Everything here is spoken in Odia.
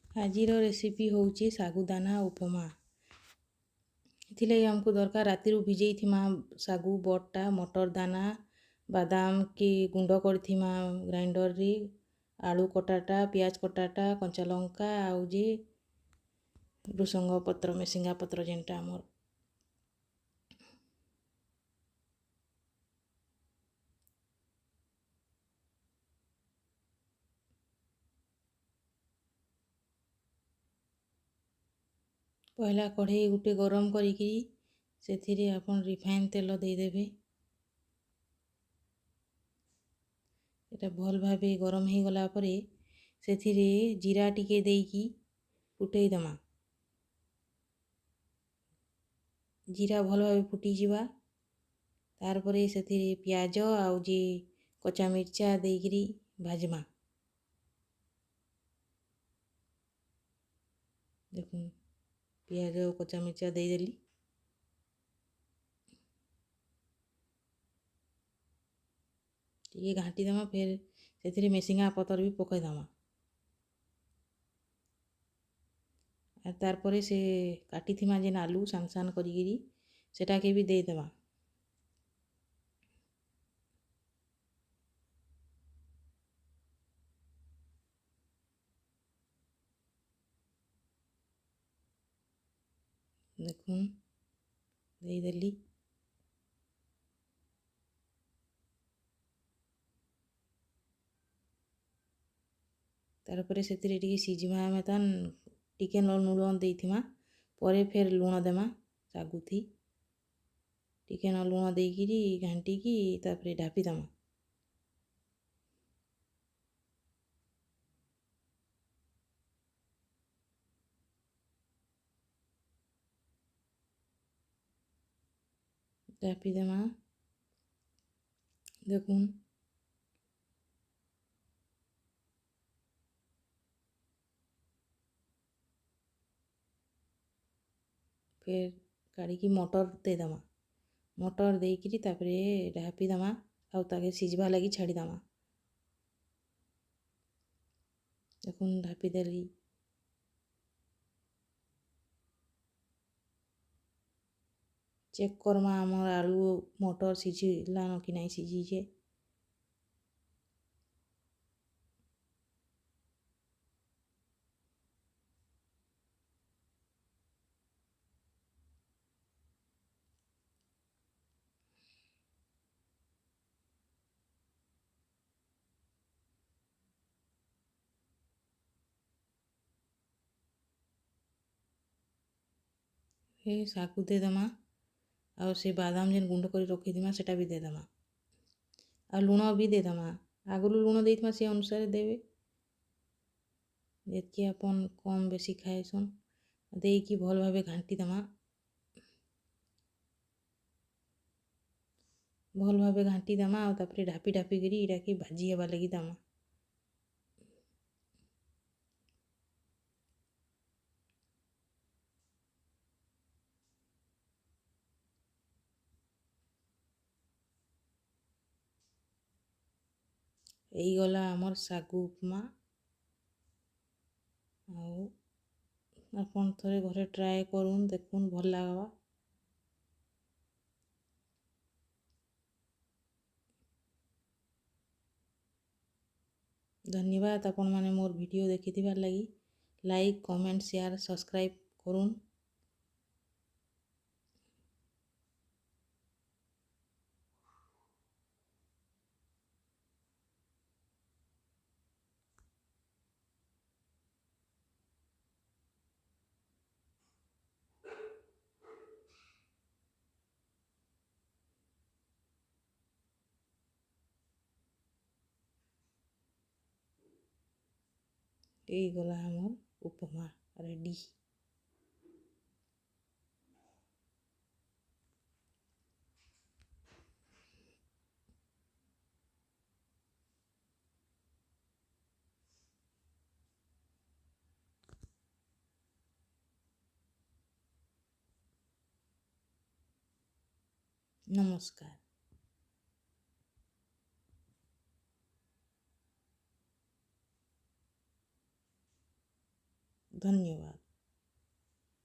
ଆଜିର ରେସିପି ହେଉଛି ଶାଗୁଦାନା ଉପମା। ଏଥିଲାଗି ଆମକୁ ଦରକାର ରାତିରୁ ଭିଜେଇଥିମା ଶାଗୁ ବଟା, ମଟର ଦାନା, ବାଦାମ କି ଗୁଣ୍ଡ କରିଥିମା ଗ୍ରାଇଣ୍ଡରରେ, ଆଳୁ କଟାଟା, ପିଆଜ କଟାଟା, କଞ୍ଚା ଲଙ୍କା ଆଉ ଯେ ଭୃସଙ୍ଗ ପତ୍ର, ମେସିଙ୍ଗା ପତ୍ର ଯେନ୍ଟା ଆମର୍। ପହିଲା କଢ଼େଇ ଗୁଟେ ଗରମ କରିକିରି ସେଥିରେ ଆପଣ ରିଫାଇନ୍ ତେଲ ଦେଇଦେବେ। ଏଟା ଭଲ୍ ଭାବେ ଗରମ ହେଇଗଲା ପରେ ସେଥିରେ ଜିରା ଟିକେ ଦେଇକି ଫୁଟେଇଦେମା। ଜିରା ଭଲ ଭାବେ ଫୁଟିଯିବା, ତାର୍ ପରେ ସେଥିରେ ପିଆଜ ଆଉ ଯେ କଞ୍ଚା ମିର୍ଚା ଦେଇକିରି ଭାଜ୍ମା। ଦେଖୁନ୍, ପିଆଜ ଆଉ କଞ୍ଚା ମିର୍ଚା ଦେଇଦେଲି। ଟିକେ ଘାଣ୍ଟି ଦେମା, ଫେର୍ ସେଥିରେ ମେସିଙ୍ଗା ପତର୍ ବି ପକେଇଦେମା। ଆର୍ ତାର୍ ପରେ ସେ କାଟିଥିମା ଯେନ୍ ଆଲୁ ସାନ୍ ସାନ୍ କରିକିରି, ସେଟାକେ ବି ଦେଇଦେମା। ଦେଖୁନ୍, ଦେଇଦେଲି। ତାର୍ ପରେ ସେଥିରେ ଟିକେ ସିଝିମା, ଆମେ ତାନ୍ ଟିକେ ଲୁଣ ଦେଇଥିମା, ପରେ ଫେର୍ ଲୁଣ ଦେମା। ଶାଗୁଥି ଟିକେ ଲୁଣ ଦେଇକିରି ଘାଣ୍ଟିକି ତାପରେ ଢାପିଦେମା। ଢାପିଦେମା। ଦେଖୁନ୍, ଫେର୍ କାଢ଼ିକି ମଟର୍ ଦେଇଦେମା। ମଟର୍ ଦେଇକିରି ତାପରେ ଢାପିଦେମା ଆଉ ତାକେ ସିଝବା ଲାଗି ଛାଡ଼ିଦେମା। ଦେଖୁନ୍, ଢାପିଦେଲି। ଚେକ୍ କର୍ମା, ଆମର୍ ଆଳୁ ମଟର୍ ସିଝିଲାନ କି ନାଇଁ ସିଝିଛେ। ହେ ଶାଗୁ ଦେଇଦେମା ଆଉ ସେ ବାଦାମ ଯେନ୍ ଗୁଣ୍ଡ କରି ରଖିଥିମା, ସେଟା ବି ଦେଇଦେମା ଆଉ ଲୁଣ ବି ଦେଇଦେମା। ଆଗରୁ ଲୁଣ ଦେଇଥିମା, ସେ ଅନୁସାରେ ଦେବେ, ଯେତ୍କି ଆପଣ କମ୍ ବେଶୀ ଖାଏସନ୍। ଦେଇକି ଭଲ୍ ଭାବେ ଘାଣ୍ଟିଦେମା। ଭଲ୍ ଭାବେ ଘାଣ୍ଟିଦେମା ଆଉ ତାପରେ ଢାପି ଢାପିକିରି ଇଟାକେ ଭାଜି ହେବାର୍ ଲାଗି ଦେମା। ହେଇଗଲା ଆମର୍ ଶାଗୁ ଉପମା। ଆଉ ଆପଣ ଥରେ ଘରେ ଟ୍ରାଏ କରୁନ୍, ଦେଖୁନ୍, ଭଲ୍ ଲାଗ୍ବା। ଧନ୍ୟବାଦ ଆପଣମାନେ ମୋର୍ ଭିଡ଼ିଓ ଦେଖିଥିବାର୍ ଲାଗି। ଲାଇକ୍, କମେଣ୍ଟ, ସେୟାର, ସବସ୍କ୍ରାଇବ୍ କରୁନ୍। ହେଇଗଲା ଆମର୍ ଉପମା ରେଡ଼ି। ନମସ୍କାର। ଧନ୍ୟବାଦ।